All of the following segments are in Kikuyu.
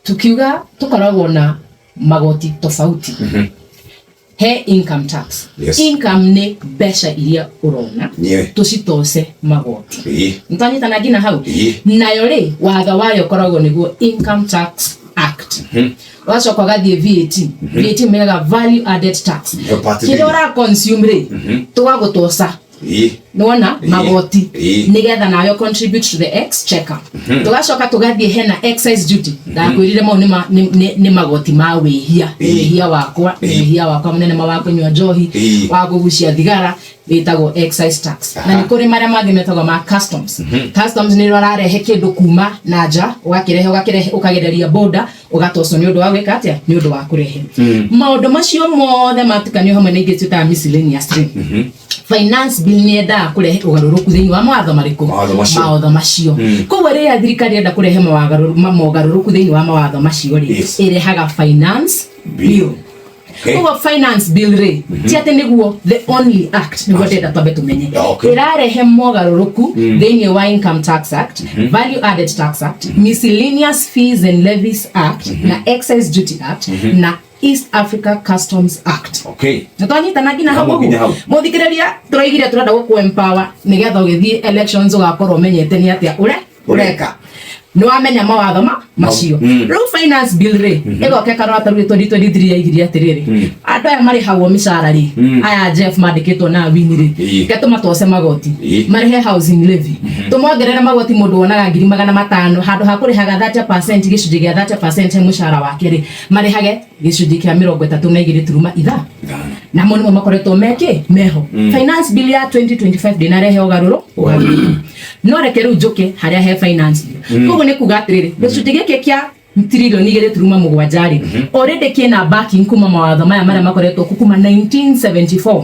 Tukiuga tukoragwo na magoti tofauti. He income tax. Income nĩ mbeca iria ũrona. Tũcitoce magoti. Nĩtwanyitana nginya hau? Nayo rĩ, watho wayo ũkoragwo nĩguo Income Tax Act. Ũgacoka ũgathiĩ VAT. VAT megaga value added tax. Nĩyo part Kĩrĩa thĩinĩ. ũra consume rĩ, tũgagũtoca. Nĩwona magoti nĩgetha nayo contribute to the exchequer. Tũgacoka tũgathiĩ hena excise duty. Ndakwĩrire mau nĩ magoti ma wĩhia. Nĩ wĩhia wakwa, nĩ wĩhia wakwa mũnene ma wa kũnyua njohi, wa kũgucia thigara, wĩtagwo excise tax. Na nĩ kũrĩ marĩa mangĩ metagwo ma customs. Customs nĩ rĩrĩa ũrarehe kĩndũ kuma na nja, ũgakĩrehe ũgakĩrehe ũkagereria border, ũgatocwo nĩ ũndũ wa gwĩka atĩa? Nĩ ũndũ wa kũrehe. Maũndũ macio mothe matukanio hamwe na ingĩ twĩtaga miscellaneous rĩ, finance bill nĩ yendaga kũrehe ũgarũrũku thĩinĩ wa mawatho marĩkũ? Mawatho macio. Mawatho macio. Koguo rĩrĩa thirikari yenda kũrehe mogarũrũku thĩinĩ wa mawatho macio rĩ, ĩrehaga finance bill. Koguo finance bill rĩ, ti atĩ nĩguo the only act, nĩguo ndĩrenda twambe tũmenye. Ĩrarehe mogarũrũku thĩinĩ wa Income Tax Act, Value Added Tax Act, Miscellaneous Fees and Levies Act, na Excise Duty Act, na East Africa Customs Act. Nĩtwanyitana nginya hau Hamwe ũguo? Nginya hau. Mũthikĩrĩria, tũroigire tũrenda gũkũ empower nĩgetha ũgĩthiĩ elections ũgakorwo ũmenyete nĩ atĩa ũreka. Nĩ wamenya mawatho macio. Rĩu finance bill rĩ, ĩgoka ĩkarora ta rĩu 2023 yaigire atĩrĩrĩ, andũ aya marĩhagwo mĩcara rĩ, aya Jeff mandĩkĩtwo na Winnie rĩ, reke tũmatoce magoti, marĩhe housing levy, tũmongerere magoti. Mũndũ wonaga 500,000, handũ ha kũrĩhaga 30%, gĩcunjĩ gĩa 30% he mũcara wake rĩ, marĩhage gĩcunjĩ kĩa 32 turuma itha. Ithano. Namo nĩmo makoretwo mekĩ meho. Finance bill ya 2025 ndĩnarehe ũgarũrũku. No reke rĩu njũke harĩa he finance bill. Koguo nĩ kuga atĩrĩrĩ, gĩcunjĩ gĩkĩ kĩa 2.7 trillion rĩ, already kĩna backing kuma mawatho maya marĩa makoretwo kuo kuma 1974.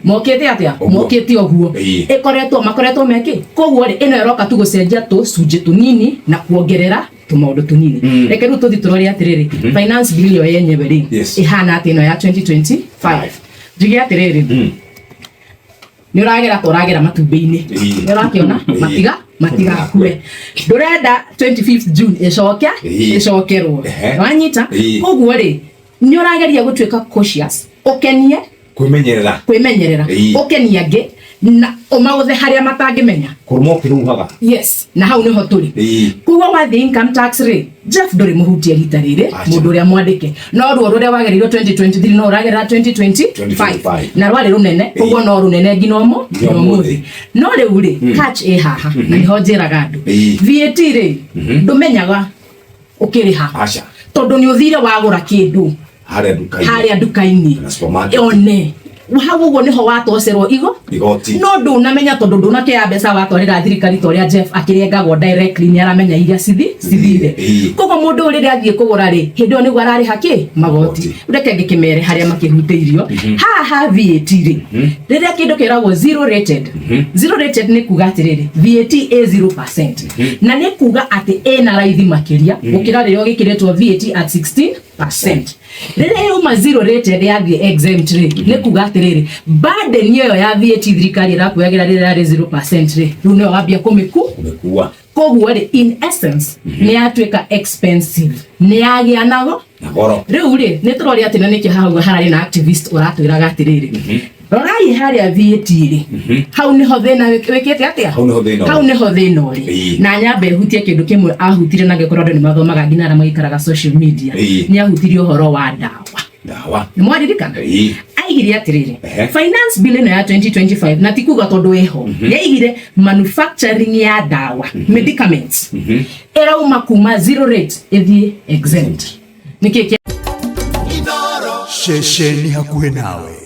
Mokĩte atĩa? Ũguo. Mokĩte ũguo. Ĩkoretwo makoretwo mekĩ. Koguo rĩ, ĩno ĩroka tu gũcenjia tũcunjĩ tũnini na kuongerera tũmaũndũ tũnini. Reke rĩu tũthiĩ tũrore atĩrĩrĩ, finance bill ĩyo yenyewe rĩ, ĩhana atĩ ĩno ya 2025. Njuge atĩrĩrĩ, nĩ ũragera ta ũragera matumbĩ-inĩ. Nĩ ũrakĩona matiga matigakue. Ndũrenda 25th June ĩcoke ĩcokerwo. Wanyita? Koguo rĩ, nĩ ũrageria gũtuĩka cautious, ũkenie Kwĩmenyerera. Kwĩmenyerera. Ũkenie angĩ na ũmaũthe harĩa matangĩmenya. Kũrũma ũkĩhuhaga. Yes, na hau nĩho tũrĩ. Koguo wathiĩ income tax rĩ, Jeff ndũrĩ mũhutie rita rĩrĩ. Acha. Mũndũ ũrĩa mwandĩke no ruo rũrĩa wagereirwo 2023 no ũragerera 2025. 2025. Na rwarĩ rũnene. Koguo no rũnene nginya Nginya nginya ũmũthĩ. ũmũthĩ. No rĩu rĩ, catch ĩ haha na nĩho njĩraga andũ, VAT rĩ, ndũmenyaga ũkĩrĩha. Aca. Tondũ nĩ ũthire wagũra kĩndũ harĩa nduka-inĩ. Harĩa nduka-inĩ. Kana supermarket. One hau ũguo nĩho watocerwo igoti. No ndũnamenya tondũ ndũnakĩoya mbeca watwarĩra thirikari, ta ũrĩa Jeff akĩrengagwo directly, nĩ aramenya iria cithire. Koguo mũndũ ũyũ rĩrĩa athiĩ kũgũra rĩ, hĩndĩ ĩyo nĩguo ararĩha kĩ magoti. Magoti. Reke ngĩkĩmere harĩa makĩhutĩirio haha ha VAT rĩ, rĩrĩa kĩndũ kĩragwo zero rated. Zero rated nĩ kuga atĩrĩrĩ, VAT ĩ 0%, na nĩ kuga atĩ ĩna raithi makĩria gũkĩra rĩrĩa ũgĩkĩrĩtwo VAT at 16%. Rĩrĩa yauma zero rated yathiĩ exempt rĩ, nĩ kuga atĩrĩrĩ, burden ĩyo ya VAT thirikari ĩrakuoyagĩra rĩrĩa yarĩ 0% rĩ, rĩu nĩyo wambia kũmĩku Kũmĩkua. Koguo rĩ, in essence nĩ yatuĩka expensive, nĩ yagĩa nago na goro. Rĩu rĩ, nĩ tũroria atĩ na nĩkĩo haha ũguo hararĩ na activist ũratwĩraga atĩrĩrĩ, rorai harĩa VAT rĩ, hau nĩho thĩna wĩkĩte atĩa. Hau nĩho thĩna ũrĩ. Hau nĩho thĩna ũrĩ. Na nyambe hutie kĩndũ kĩmwe ahutire, na ngĩkorwo andũ nĩ mathomaga nginya arĩa magĩikaraga social media. Nĩ ahutirie ũhoro wa ndawa. Ndawa. Nĩ mwaririkana? Aigire atĩrĩrĩ, finance bill ĩno ya 2025, na ti kuga tondũ ĩho, yaigire manufacturing ya ndawa, medicaments, ĩrauma kuma zero rate ĩthiĩ exempt. Nĩkĩ kĩa Ceceni hakuhĩ nawe.